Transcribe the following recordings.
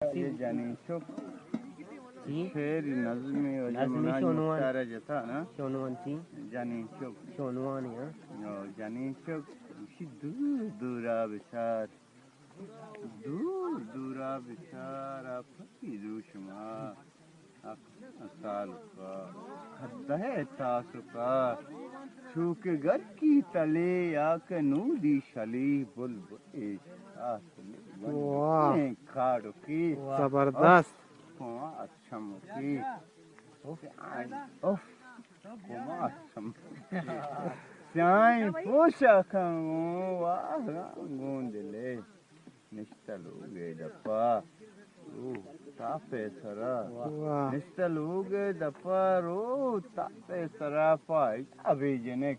یہ جنین چک، جی۔ شعر نظمی وجہ نظمی منا شونوان۔ مختار جتا نا۔ شونوان چی؟ جنین چک۔ شونوان، ہاں۔ او جنین چک، اسی دور دورا بچار۔ دور دورا بچار، آ پکی دروشما۔ سالکا، کدہ تاسکا، چوکہ گرکی تلے یا کہ نودی شلی، بلبلے شاہ سلے، واہ۔ بندیں کاڑکی۔ واہ۔ زبردست۔ اف، کماش چمکی۔ اف، اف، کماش چمکی۔ سیاہیں پوشاکاں گوں، واہ، گوں دلے۔ نشتہ لوگ ءِ دپا رو تاپ ءِ سرا۔ واہ۔ نشتہ لوگ ءِ دپا رو تاپ ءِ سرا، پہ حجابے جنک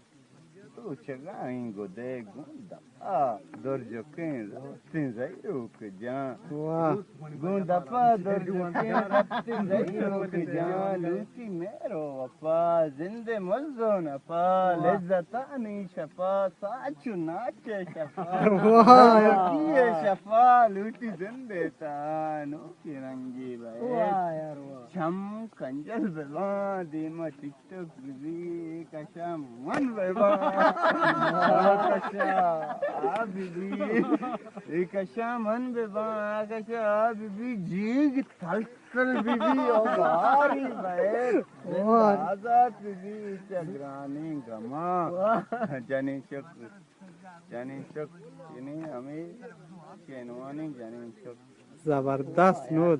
دوچگائیں گدے گوں دپا۔ درجکیں راستیں زہیروک جان۔ واہ۔ گوں دپا درجکیں راستیں زہیروک جان، لوٹی مہر و وفا، زند ءِ مز و نپا، واہ۔ لذتانی شپا، ساچ و ناچ ءِ شپا۔ واہ۔ نوکی ءِ شپا، لوٹی زند ءِ تہا نوکیں رنگے بئے۔ واہ یار، واہ۔ چم کنجل بباں، دیم ءَ ٹک ٹک ببی، اے کشا من بباں۔ آ کشا آ ببی، اے کشا من بباں، آ کشا آ ببی، جیگ تل تل ببی او باری بئے، واہ۔ آزات ببی چہ گرانیں گماں۔ واہ۔ جنین چک، جنین چک، یعنی ہمے شینوانی جنین چک۔ زبردست نود۔